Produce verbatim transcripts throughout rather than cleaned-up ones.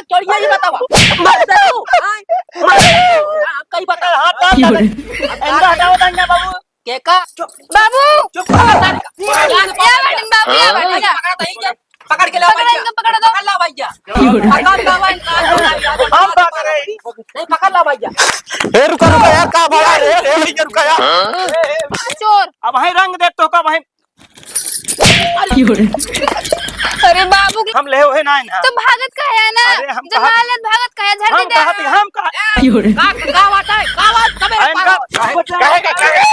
चोरिया ही बतावा। मार दे तू। हाँ? मार दे तू। आपका ही बता, हाथ डाल दे। इनका हटाओ, दंगा बाबू। के का? चुप। बाबू! चुप। या बैठन बाबू, या बैठन, या। पकड़ दे, पकड़ के ला भैया। पकड़ दो। पकड़ ला भैया। पकड़ ला भैया। हम पकड़ रहे हैं। नहीं, पकड़ ला भैया। ए, रुका, रुका यार, का बड़ा रे? ए, भैया, रुका यार। चोर। अब भाई रंग देख तो का भाई। अरे बाबू। हम ले ओहे ना है ना। तो भागत काहे है ना? अरे हम जब कहा ना लेत भागत काहे? झट हम दे। कहा थी, हम कहा। का, का बात है? का बात? कबे अरे पागल? इनका कहे का, कहे?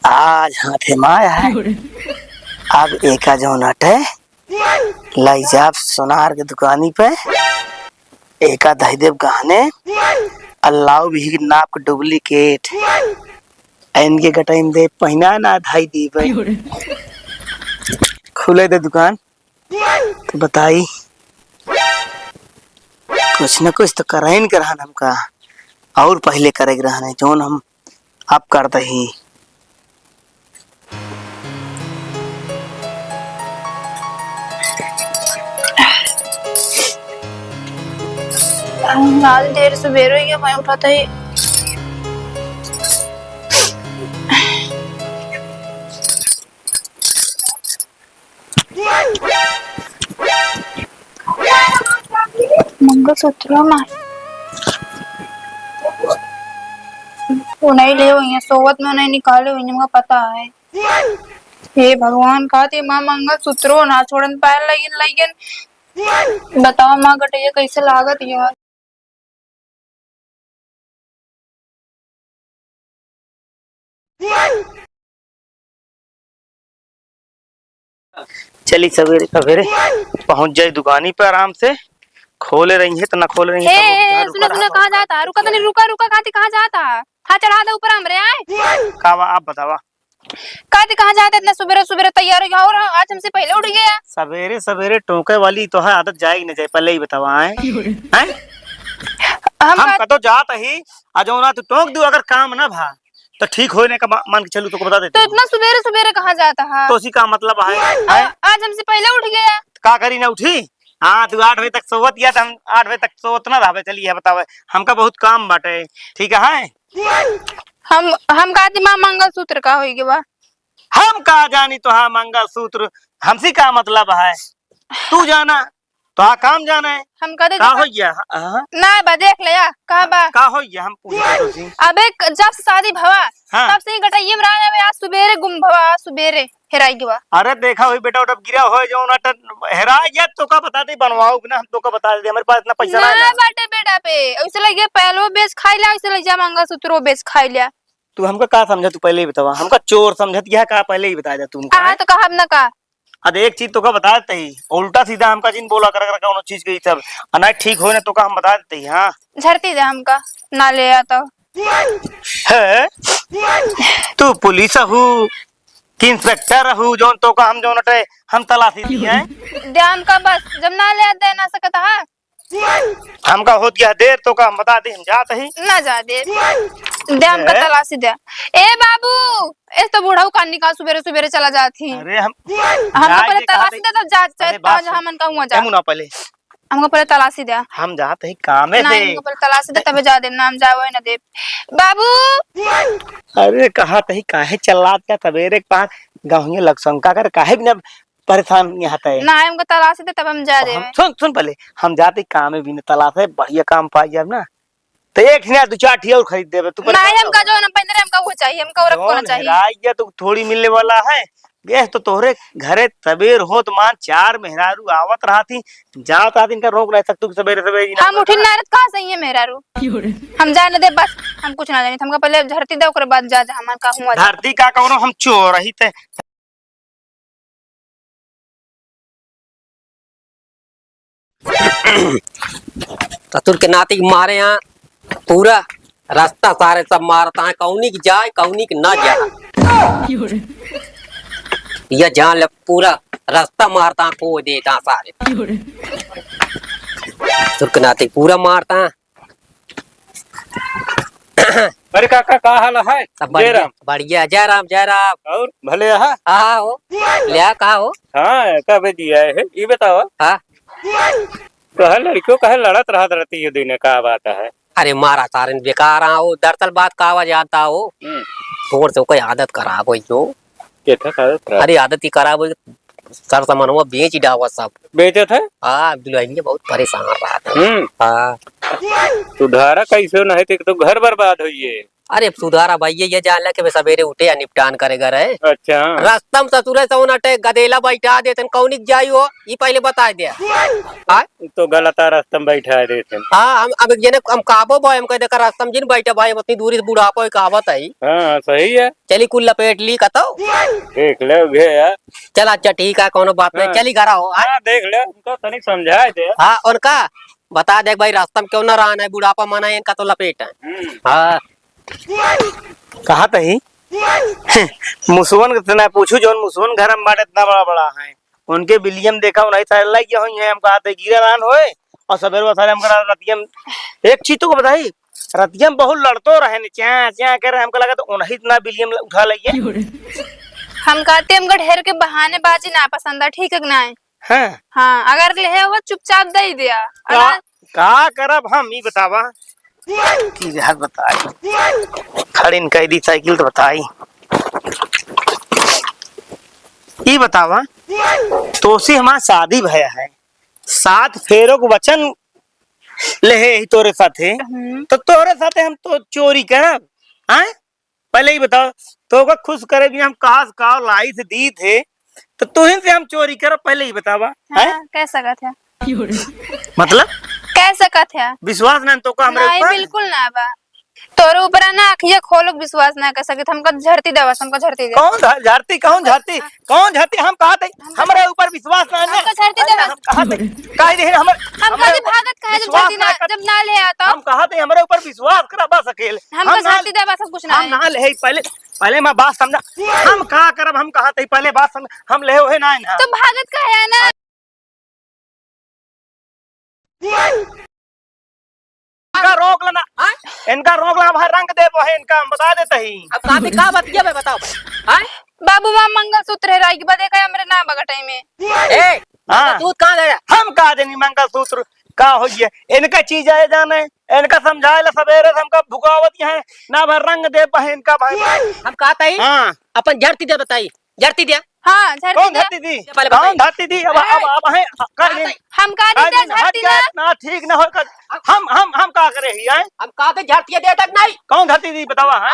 आज हाथे मा आया है। अब एका जौन हटे, लई जाब सोनार के दुकानी पे, एका धई देब गहने, अल्लाह भी नाप के duplicate। इनके गटाई में दे पहिना ना धाई दी भाई। खुले दे दुकान। तो बताई, कुछ न कुछ तो कराइन के रहन हमका, और पहले करे के रहन है, जौन हम अब कर दही। आज देर सुबेरे ही मैं उठा था ही। मंगलसूत्र मार। वो नहीं ले हुई है, सोवत में नहीं निकाले हुई, हमका पता है। हे भगवान, कहती माँ मंगलसूत्रो ना छोड़न, पायल लगिन, लगिन। बताओ माँ, गटैया कैसे लागत यार। चली सवेरे सवेरे पहुँच जाई दुकानी पे आराम से। खोले रही है तो ना खोले रही है, ए, तब ए, उधार सुना, रुका सुना, रहा। कहाँ जाता? रुका तनी, रुका, रुका, कहती कहाँ जाता? हाँ, चढ़ा दे ऊपर हमरे, आए। का बा, आप बतावा। का दी, कहाँ जाता इतना सुबेरे सुबेरे तैयार हो गया? और आज हमसे पहले उठ गया। सवेरे सवेरे टोंके वाली तो है आदत, जाए कि न जाए, पहले ही बतावा, आए? हैं? हम हम का कतो जात ही, आ जौना तू टोंक दू, अगर काम ना भा, तो ठीक होने का मा-, मान के चलू, तोको बता देते तो हैं। इतना सुबेरे सुबेरे कहाँ जाता है? तो उसी का मतलब है, आ, हैं? आज हमसे पहले उठ गया। तो का करी ना उठी? हाँ, तू आठ बजे तक सोवत या, तो हम आठ बजे तक सोवत ना रहबे। चलिए बतावे, हमका बहुत काम बाटे, ठीक है? हम, हम का दिमाग मंगलसूत्र का होई गवा? हम का जानी तोहार मंगलसूत्र, हमसे का मतलब है? तू जाना, तोहार काम जाना है। हम कदे का देखा? हो गया? हाँ? ना बा, देख ले या, का बा? का हो गया? हम पूछे तो सी। अबे क-, जब से शादी भवा, हाँ। तब से ही गटैये में रहा, अबे आज सुबेरे गुम भवा, आज सुबेरे हेराई गवा। अरे देखा होई बेटा, उठब गिरा होई जो ना, हेराई गया तो का बता दे, बनवाओ कि ना, हम तो का बता दे, हमारे पास इतना पैसा ना ना है। बाटे बेटा पे, ऐसे लगे पहलो बेच खाई लिया, ऐसे लगे जा मंगलसूत्रो बेच खाई लिया। तू हमका का समझा, तू पहले ही बतावा। हमका चोर समझत यह का, पहले ही बता दे तू हमका, हाँ, हैं? तो कहब ना का? अरे एक चीज तोका बता देते ही, उल्टा सीधा हमका जिन बोला कर, कर कौनो चीज के ई सब, आ नहीं ठीक होए ना तोका हम बता देते ही, हाँ। झरती दे हमका, ना ले आ तो। है? तू पुलिस हू कि इंस्पेक्टर हू, जौन तोका हम जौन अटे, हम तलाशी दी हैं? दे हमका बस, जब ना ले आ दे ना सकत हा। हमका होत गया देर, तोका हम बता दे, हम जात ही। ना जा दे। दे हमका ए? तलाशी दे। ए बाबू, ए तो बूढ़ऊ कान निकाल, सुबेरे सुबेरे चला जात ही। अरे हम हमका जाए पहले के कहा तलाशी दे, तब जा, अरे बात सुन। हमन कहूँ जा। ए मुन्ना पहले। हमका पहले तलाशी दे। हम जात ही कामे ना, से। हमका पहले तलाशी दे, तबे जा दे, ना हम जावे ना दे। बाबू। अरे कहा तही काहे चलात का सबेरे के पास गाँव लक्षण का कर, काहे बिना परेशान यहाँ तय। ना, हमको तलाश दे, तब हम जा तो हम, देवे। सुन, सुन पहले, हम जाते काम में भी न तलाश है, बढ़िया काम पाई जाब ना, तो एक ठिया दो चार ठिया और खरीद देबे। तू परेशान ना, ना हमका हो। जो ना पहन रहे, हमका वो चाहिए, हमका और जौन को ना चाहिए। हेराई गया तो थोड़ी मिलने वाला है। गैस तो तोहरे घरे सबेर होत मान चार मेहरारू आवत रहती, जात रहती, इनका रोक नहीं सकतू कि सबेरे सबेरे इन्हें हम उठिन ना रहत, कहाँ से ये मेहरारू? हम जाए ना दे, बस हम कुछ ना जानी। हमका पहले झरती दे, ओकरे बाद जा, जा हमार का हुआ जा। धरती का कौनो हम चोर रही थे। ससुर के नाती के मारे यहाँ पूरा रास्ता सारे सब मारता है, कौनी की जाए, कौनी की ना जाए। यह जान ले, पूरा रास्ता मारता है, खो देता सारे। तुरकनाथी पूरा मारता। अरे काका, का हाल है? सब जय बढ़िया, राम। बढ़िया, जय राम, जय राम। और भले आहा? हाँ, हाँ, हो। लिया, का हो? हाँ, का बे दिया है? ये बताओ। हाँ। तो है लड़कियों का है लड़त रहत रहती है दिन, का बात है? अरे मारा सारे बेकार, हाँ, वो दरअसल बात का हुआ जानता हो? हम्म। तोर से कोई आदत खराब हुई हो। केथा का आदत खराब? अरे आदत ही खराब हुई, सर सामानवा बेच ही डावा सब। बेचत है? हाँ, दुल्हनिया बहुत परेशान रहत है। हम्म। हाँ। सुधारा कैसे नहीं तो एक तो घर बर्बाद होइए। अरे सुधारा भैया, ये जान ला कि मैं सवेरे उठे या निपटान करेगा रहे। अच्छा। रस्तम ससुरे से उनटे गदेला बैठा देतन, कौनिक जाई हो, ई पहले बताइ दे। हाँ? तो गलत आ रस्तम बैठा देतन। हाँ, हम, अब जने हम काबो भाई, हम कह देखा रस्तम जिन बैठा भाई, हम उतनी दूरी से बुढ़ापा होई कहावत है। हाँ, सही है। चली कुल लपेट ली कतो। देख ले उघे यार। चल अच्छा ठीक है, कोनो बात नहीं, हाँ। चली घरा हो, हाँ? हाँ, देख ले, उनको तनिक समझाए दे। हाँ, उनका बता दे भाई, रस्तम क्यों ना रहन है, बुढ़ापा मना है, इनका तो लपेट है। हम्म। हाँ। कहा तही मुसवन के तना पूछू, जौन मुसवन घर में बाटे इतना बड़ा बड़ा है, उनके बिलियम देखा नहीं सारे लाइक हुई है, हम कहा थे गिरा रान होए और सवेरे सारे हम कहा रतियम एक चीज तो को बताई, रतियम बहुत लड़तो रहे ने, च्या च्या कर रहे, हमको लगा तो उन्हीं इतना बिलियम उठा लइए। हम कहते हमको ढेर के बहानेबाजी ना पसंद है, ठीक है कि नहीं? हाँ। हाँ, अगर लेहे हो चुपचाप दे दिया। का, अगर का करब हम, ई बतावा। की हाथ बताई। खड़िन कह दी साइकिल तो बताई। ई बतावा, तोसे हमार शादी भया है, सात फेरों को वचन लेहे ही तोरे साथे, हम्म। तो तोरे साथे हम तो चोरी करब, हैं? पहले ही बताओ, तोका खुश करे बिना हम कहाँ से का लाई से दी थे, तो तुहिन से हम चोरी करब, पहले ही बतावा, हैं? हाँ, कह सकत है। मतलब? कह सकत है। विश्वास ना तोका हमरे नहीं, ऊपर? बिल्कुल ना बा। तोरे ऊपर है ना, अखिया खोलो के विश्वास ना कर सकित। हमका झरती देवा, हमका झरती दे। कौन झ-, झरती, कौन झरती? कौन झरती? हम कहा थे, हमरे ऊपर विश्वास ना है ना। हमका झरती देवा। हम कहा थे, काहे दे हमर, हम हमरे कहा थे ऊपर भागत काहे जब विश्वास झरती ना ना, कर, जब ना ले आता? हम कहा थे हमरे ऊपर विश्वास करा बस अकेले। हमका हम ना, झरती देवा, सब कुछ ना हम है। ना ले, पहले, पहले मैं बात समझा। हम का करब, हम कहा थे पहले बात समझ, हम ले ओहे ना है ना। तो भागत काहे है ना? इनका रोक लेना, आय? इनका रोक लेना, भाई रंग देबो है इनका, हम बता देते ही। अब काफी का बतिया बे बताओ, आय? बाबू, वहाँ मंगलसूत्र है, राई के बाद एक हमरे ना बगटई में। ए, हाँ। मंगलसूत्र कहाँ गया? हम का देनी मंगलसूत्र, का हो गया? इनका चीज आए जाने, इनका समझाए ला सवेरे से हमका भुकावत है, ना भाई रंग देबो है इनका भाई। हम कहा था ही? हाँ। अपन झरती दे बताई। झरती दिया। हाँ, झरती कौन दिया। झरती दी? पहले कौन बताइए। झरती दी? अब, अब, अब, हैं, कर दिन। हम का दिन कर दे दिन हट झरती गया, ना? ना ठीक ना हो कर। हम, हम, हम का करे ही, हैं? हम का दे झरती दे तक नहीं। कौन झरती दी बतावा, हैं?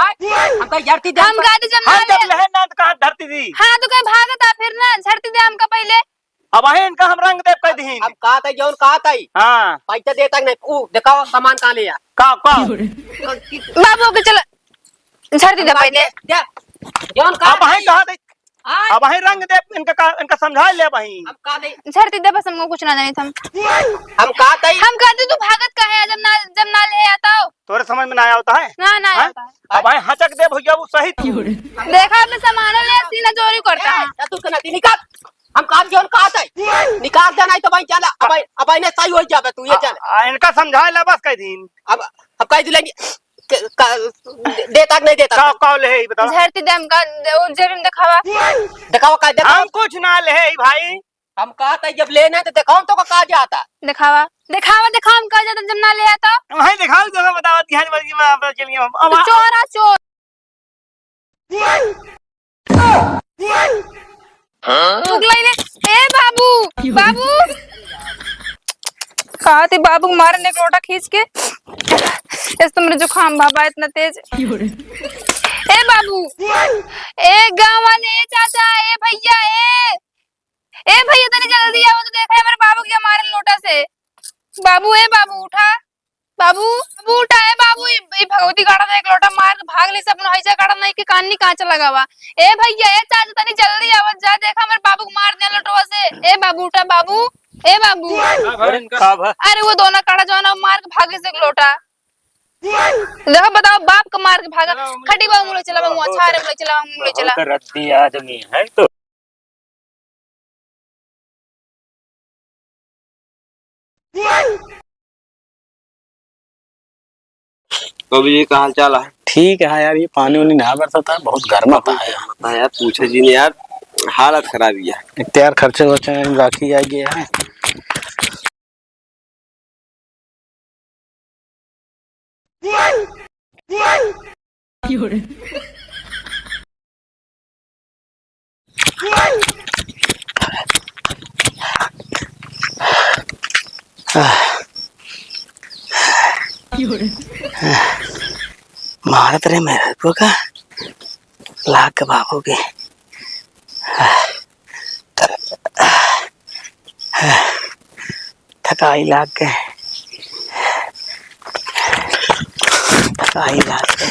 हम का झरती दे हम तक का दे जब हम ना जब ले लहन ना तो कहाँ झरती दी? हाँ, तो कहीं भागत आ फिर ना, झरती दे हमका पहले। अब हैं इनका हम रंग देब कह दीन। हम का तई, जौन का तई। हाँ। पैसा दे तक नहीं। ऊ, देखावा सामान का ले आ। का, का? बाबू के चल, झरती दे पहले। दे, दे। जौन का अब हैं तई। कहा तई? आय। अब हैं रंग देब, इनका का, इनका समझा ले अब हैं। हम का तई। झरती दे बस, हमको कुछ ना जानी थम। हम का तई। हम कहते तू भागत काहे है, जब ना, जब ना ले आता हो। तोरे समझ में ना आवता है? ना, ना हैं? आवता है। अब हैं हचक देब भैया, वो सही तू। देखा, अपने सामानों ले सीना चोरी करता है। ए, तू के नाती निकाल। हम काम जौन कहा था, निकाल दे, नहीं तो भाई चला, अब, अब इन्हें सही हो जाबे तू, ये आ, चल। आ, इनका समझाए ला बस कह दीन। अब, अब कह दिले कि, का, देता कि नहीं देता? का, का ले है, ये बतावा। झरती दे हमका, दे, वो जरूर दिखावा। दिखावा का, दिखावा। हम कुछ ना ले है, भाई। हम कहा था, जब लेना है तो दिखाओ तो का, का जाता? दिखावा, दिखावा, दिखावा, हम कहा जाता, जब ना ले आता। भाई दिखाओ तो बतावा, ध्यान वर्गी में आप चलिए, अब, अब, तो चोरा चोर। चुगलैले, ए बाबू, बाबू। कहा थे बाबू के मारे ने एक लोटा खींच के। इस तुमरे जुकाम बाबा इतना तेज। ए बाबू, ए गाँव वाले, ए चाचा, ए भैया, ए, ए भैया, तनी जल्दी आओ तो देखा है हमारे बाबू के मारे लोटा से। बाबू, ए बाबू, उठा। बाबू, बाबू, उठा, ए बाबू, ई, ई भगवती गाड़ा एक लोटा मार के भाग ले, सब नहैजा गाड़ा नहीं के कान नी कांच लगावा। ए भैया, ए चाचा, तनी जल्दी आवत जा, देखा हमरे बाबू के मार दिया लोटवा से। ए बाबू, उठा बाबू, ए बाबू। का भा? अरे वो दोनों काड़ा जौन मार के भागे से एक लोटा। देखो बताओ, बाप के मार के भागा। खटी बाबू मुले चला, बाबू, छारे मुले चला, बाबू मुले चला। बहुत रद्दी आदमी है तो। तो भी ये का हाल चाल है? ठीक है यार, ये पानी उनी ना बरसत है, बहुत गर्म होता है यार। हाँ यार, पूछे जी नहीं यार, हालत खराब ही है। एक तो यार खर्चे वर्चे में राखी आ गया है। मारत रहे मेरे को का लाग के भागोगे। थकाई लाग के, थकाई लाग के।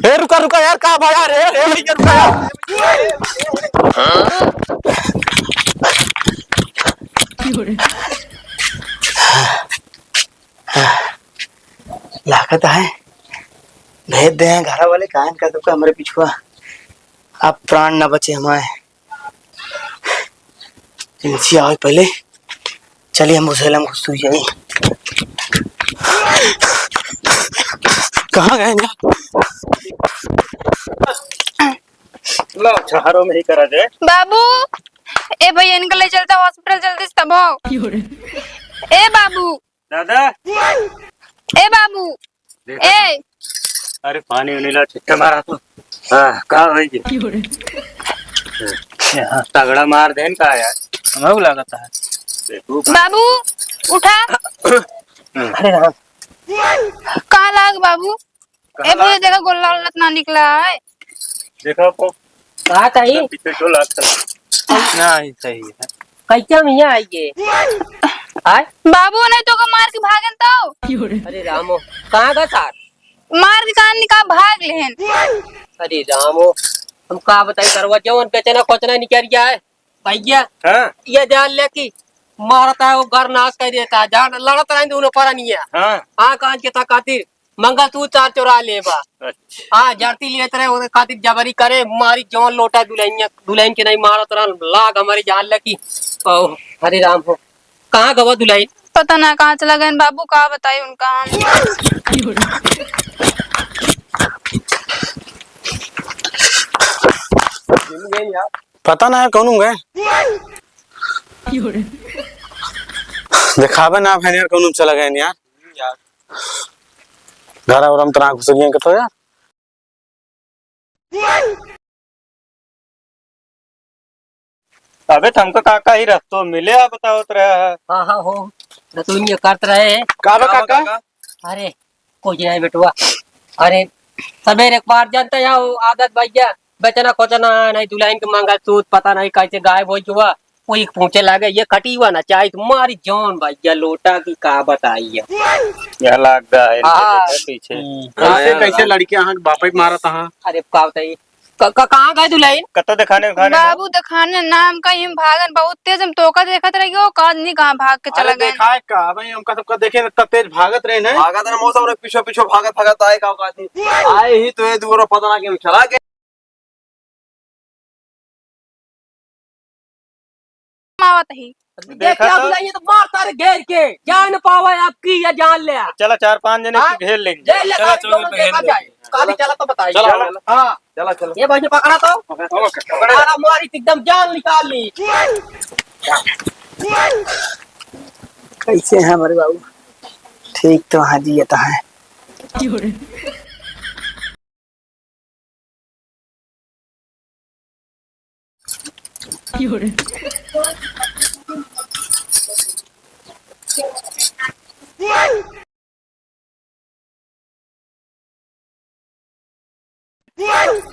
ए, रुका, रुका यार, का भागा रे? ए, भैया, रुका यार। लागत है, भेज दे हैं घर वाले, काहे न कर दो हमरे पिछुआ। अब प्राण न बचे हमारे। इनसे आवे पहले, चलिए हम उसे हम घुस जाए। कहाँ गए ना? लो, छहारो में ही करा दे। बाबू, ए भैया, इनका ले चलता हॉस्पिटल जल्दी से तब हो। ए बाबू, दादा। ए बाबू। देखा ए। अरे पानी उनी ला, छिट्टा मारा तो। हाँ, का होई के? क्यों रे? हाँ, तगड़ा मार देन का यार? हमहू लागत है। देखू। बाबू, उठा। अरे राम। का लाग बाबू? कहाँ ए भैया, लाग? देखा गोल्ला उल्ला ना निकला है। देखा तो। का कही? पीछे क्यों लागता? नहीं, सही है। कैसे मियाँ आई ये? आय? बाबू नहीं तो को मार के भागन तो। अरे रामो, कहाँ का सार? मार के कान निकाल भाग लेहन। अरे रामो, हम का बताई करवा, जवन बेचना कोचना निकल गया है। भैया, हाँ? ये जान ले कि मारता है वो घर नाश कर देता है, जान लड़त रहे दोनों पर नहीं है। हाँ। हाँ, कान के ता खातिर मंगलसूत्र चार चोरा लेबा। अच्छा। हाँ, जर्ती लेत रहे, ओकरे खातिर जबरी करे, मारी जवन लोटा दुल्हनिया, दुल्हन के नहीं मारत रहन, लाग हमारी जान ले की। ओ, हरे राम हो। कहाँ गवा दुल्हन? पता ना कहाँ चला गए बाबू, का बताई उनका हम। पता ना है कौन गए। देखावे ना भैन यार, कौन चला गए यार। घर और हम तना घुस गए कतो यार। अबे तुमको काका ही रस्तो मिले, आप बतावत रहे हैं। हाँ, हाँ, हो। रतुनिया करत रहे। का बा का बा काका? काका? अरे, कुछ नहीं बेटुआ। अरे, सवेरे एक बार जानता है, वो आदत भैया, बेचना खोचना, नहीं दुल्हन के मंगलसूत्र, पता नहीं कैसे गायब हो चुका। वो एक पूछे लागे, ये कटी हुआ ना चाहे तुम्हारी जान भैया, लोटा की का बताई है। यह लाग रहा है इनके हाँ। पीछे। हम्म, कैसे, हाँ, कैसे हाँ। लड़कियां हाँ बापे मारत हाँ। अरे का बताइए, क-, क-, कहाँ गए दुल्हन? कत्तो दिखाने, दिखाने ना। बाबू दिखाने नाम का ही भागन बहुत तेज, हम तोका देखत रह गयो, का नहीं कहाँ भाग के चला अरे गए। देखा है का, भाई हमका सबका देखे इतना तेज भागत रहे ना। भागत रहे, मौसम रे पीछे पीछे भागत भागत आए का औकात नहीं। आए ही तो ये दूर पता ना कि हम चला गए। आवत ही। देख देखा लिया तो। बुलाइए तो मार सारे घेर के, जान पावे आपकी या जान ले। चला चार पांच जने हाँ? की घेर लेंगे। घेर ले चला, सारे चलो, दोनों घेर देखा लेंगे। जाए। काली चला तो बताइए। चला, चला। हाँ। चला, चला। ये भाई पकड़ा तो। पकड़ा। मारा मारी एकदम जान निकाल ली। कैसे हैं हमारे बाबू? ठीक तो हाँ जी, ये तो है।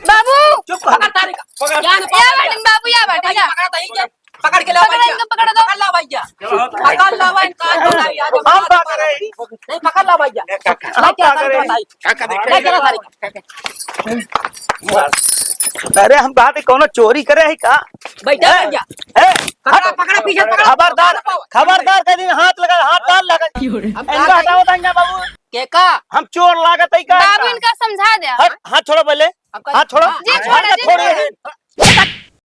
बाबू! चुप कर, पकड़ तारे का। पकड़। या ना या पकड़। बाटे बाबू, या बाटे, या। पकड़ तारे का। पकड़ के ला पकड़ भैया। इनका, पकड़ दो। पकड़ ला भैया। पकड़ ला भाई, कान पकड़ ला, आज हम बात कर रहे हैं। नहीं, पकड़ ला भैया। हम बात कर रहे हैं। काका देख। ले चला सारे। अरे हम कहा थे कोनो चोरी करे है का? बैठा ए, भैया। ए, पकड़ा, हट। पकड़ा, पीछे पकड़ा। खबरदार, खबरदार कहीं हाथ लगा, हाथ डाल लगा। अब इनका का हटाओ तंगा बाबू। के का? हम चोर लागत है का बाबू इनका? इनका समझा दे। हट, हाथ छोड़ो पहले। अब का हाथ छोड़ो। जी, हाथ छोड़ो, जी, छोड़ो।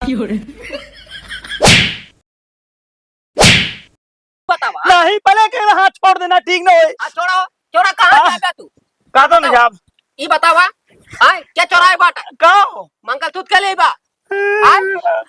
छोड़ो। बतावा। नहीं, पहले के हाथ छोड़ देना, ठीक ना होए। हाथ छोड़ो, छोड़ा, कहाँ हाँ। जाबे तू? बता दो ना साहब। ई बतावा, आय, क्या चोराए बाटा? का हो? मंगलसूत्र के लिए बा? आय?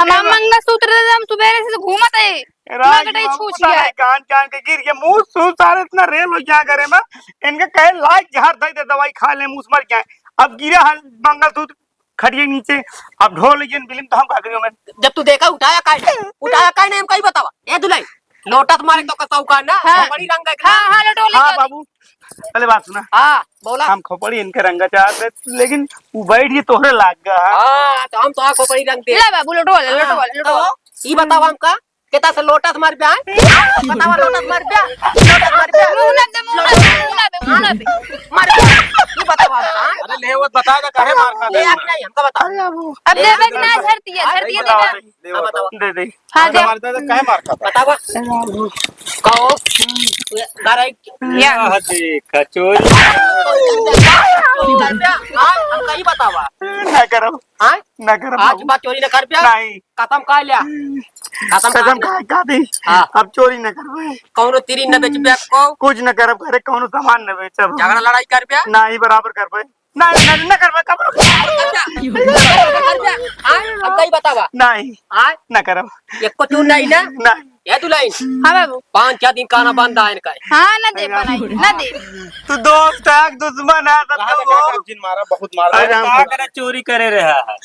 हमार मंगलसूत्र दे, हम सुबेरे से घूमत है। राज नगड़े बाबू, छूछ पता गया। नहीं कान कान के गिर गया, मुंह सूं सारे इतना रेल हो गया घरे में। इनके कहे लाइक जहर दे दे, दवाई खा ले, मुंह से मर जाए। अब गिरा है मंगलसूत्र खटिया नीचे, अब ढोल लेकिन बिलिम तो हम का करियो मैं। जब तू देखा उठाया काहे नहीं? उठाया काहे नहीं, हम कहीं बतावा। ए दुलाई, लोटा तुम्हारे तो कसौ का ना, हाँ। बड़ी रंग है हाँ, हाँ, लोटो लेके हाँ, आओ। बाबू, पहले बात सुना। हाँ, बोला। हम खोपड़ी इनके रंगा चाहत रहे, लेकिन वो बैठ के तोहरे लाग गया। हाँ, तो हम तो खोपड़ी रंग दे। ले बाबू, लोटो वाले, लोटो हाँ, वाले, लोटो तो वाले। ई बतावा हमका, केता से लोटा से मार बे, आय? बतावा, लोटा से मार बे, लोटा से मार बे। मुंह ना दे, मुंह ना दे, मुंह ना दे, मुंह ना दे। मार बे, ई बतावा हमका, आय? अरे ले, वो बता दे, काहे मार खा ले, दे? आप नहीं, हमका बता। अरे बाबू। अब देवे कि ना, झरती है, झरती है, बतावा, देवे। दे, हाँ, बतावा। दे दे। हाँ, दे। हमारे दादा काहे मार खाता? बतावा। कहो। गारा एक या। यह देखा, चोरी। हाँ, हम कहीं बतावा। ना करब। हाँ? ना करब आज बाबू। बात चोरी ना कर प्या। नहीं। कसम खा लिया। कसम खा कसम लिया। खा, खा दी। हाँ। अब चोरी ना करबे। कौनो तिरी न बेच प्या को। कुछ ना करब, घरे कौनो सामान न बेचब। झगड़ा लड़ाई कर प्या। नहीं, बराबर करबे। ना, ना, ना करबे, कब? हाँ, अब कहीं बतावा। नहीं। हाँ? ना करब। एको चून नहीं ना? नहीं। ये दुल्हन। हाँ बाबू। पाँच छह दिन खाना बंद आयन का है। हाँ, ना दे बनाई, ना दे। तू दोस्त है, दुश्मन है, सब रहा लोग बेटा, हो। जिन मारा, बहुत मारा। अरे हम का करे, चोरी करे रहा है।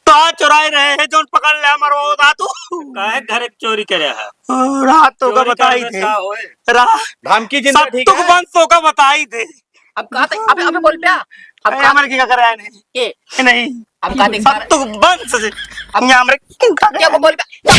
तो आज चुराए रहे हैं, जोन पकड़ ले हमारो, वो था तू। काहे घर चोरी करे है? ओ, रात तो का चोरी बताई करबे थे। का होए? रात धमकी जिन सब ठीक तुक है? बंद तो का बताई थे। अब का ते, अबे, अबे बोल प्या। अब अरे, का हमारे की का करे आए नहीं? के? ए, नहीं। अब का देख सब तो बंद से। अब यहाँ हमारे क्या को बोल प्या? क्या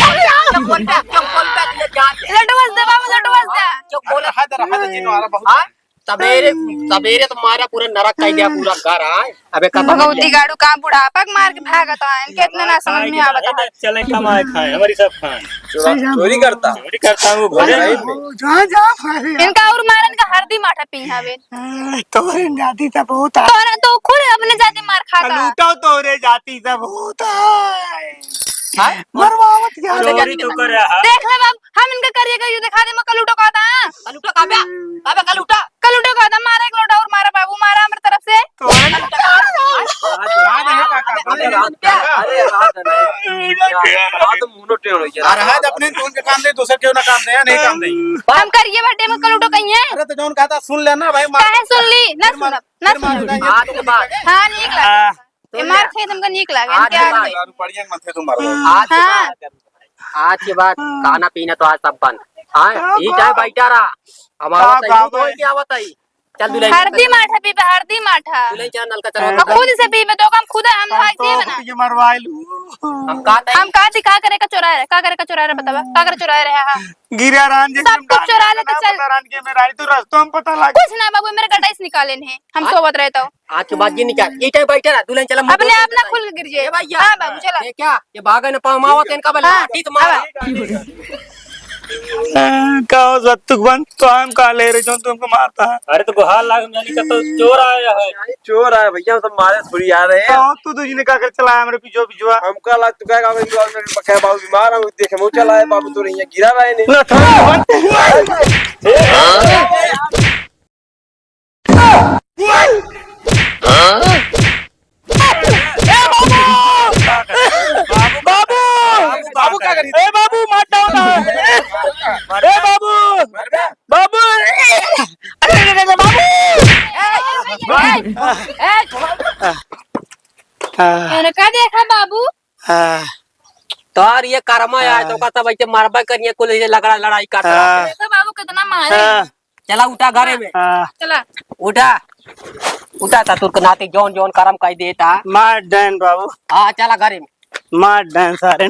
बोल प्या? क्या बोल प्या? तुझे जान दे। लड्डू बस दे बाबू, लड्डू बस दे। क्यों बोले? रहा दे, रहा दे, जिन वाला बहुत हाँ? सबेरे, सबेरे तो मारा पूरा नरक कर दिया पूरा घर आए। अबे का भगवती गाड़ू का बुढ़ापा के मार के भागत आए। कितना ना समझ में आवत है। चले कमाए खाए, हमारी सब खाए। चोरा, चोरी करता। चोरी करता हूँ, भोजन। जा, जा, मारे। इनका और मारन का हरदी माठा पी हवे। ए, तोरे जाति से बहुत है। तोरा तो खुद अपने जाति मार खाता। लूटो तोरे जाति से बहुत है। हाँ? मरवावत क्या? चोरी तो करे है। देख ले बाबू, हम इनका करिए का ये दिखा दे, मैं कलूटो कहता। कलूटो का बे? का बे कलूटो? कलूटो कहता, मारा एक लोटा और मारा बाबू, मारा हमारे तरफ से। तो आज रात है काका, अरे रात है। अरे रात है ना। रात मुंह टेढ़ हो गया। अरे आज अपने कौन के काम दे, दूसर क्यों ना काम दे, या नहीं काम दे। हम करिए बटे में कलूटो कहिए। अरे तो जौन कहता सुन लेना भाई, मार काहे सुन ली? ना फिर मार, सुनब, ना फिर मार सुनब। जाएंगे। आज के बाद। हाँ, नीक लागे। हाँ। ये मार खाई तुमका नीक लागे, आज क्या के बाद। आदमी? दारू बढ़िया मत है तुम्हारा। आज के हाँ। बाद, आज के बाद हाँ। खाना पीना तो आज सब बंद। हाँ, का ई बात? चाहे बैठा रहा। हमारा का बताई, बात तू है? क्या बताई? चल दुल्हन। हरदी माठा पीबे, हरदी माठा। दुल्हन चल नलका चला। हम खुद से पीबे, तो हम खुद, हम हम भाई तो देबे ना। ये मरवाए लू। हम का तई? हम का थी, का करे का चोरा रहे, का करे का चोरा रहे, बतावा, का करे चोरा रहे, हाँ। गिरा रान जी, सब हम कुछ चोरा लेते चल। रान के मेरा, तू रस्तों हम पता लग। कुछ ना बाबू, मेरे गटाई से निकाले नहीं, हम हाँ? सोवत रहे तो। आज के बाद ये निकाल, ये टाइम बैठे रहा, दुल्हन चला, अपने आप ना खुल के गिर जाए। ए भैया। हाँ बाबू, चला। ये क्या? ये भागे न पाँव मावत, इनका बल हाँ, लाठी तो मारा। हाँ। का हो सत्तुक बंद, तो हम का ले रहे, जो तुमको मारता है? अरे तो गुहार लाग, मैंने कहा तो चोर आया है। चोर आया भैया, हम सब मारे थोड़ी आ रहे हैं। तो तू दूजी ने का कर चलाया हमारे पीछे पीछे? हमका लाग, तू क्या गावे, बाबू बीमार है, देखे मुँह चला है, बाबू तो नहीं है, गिरा रहे नहीं। ना, थोड़ा बंद। बाबू, बाबू, बाबू, का करी? ए बाबू, मार डाउन है। ए बाबू, बाबू, अरे, अरे, अरे, बाबू। इनका देखा बाबू। तोर ये कर्मा है, हाँ। तो का सब ऐसे मारबा करिए, कुल ये लकड़ा लड़ाई करता हाँ। है। देखो बाबू कितना मारे। हाँ। चला उठा घरे में। हाँ। चला। उठा। उठा ता तुरक नाती जौन जौन करम कई देता। मार डाइन बाबू। हाँ, चला घरे में। मार डाइन सारे।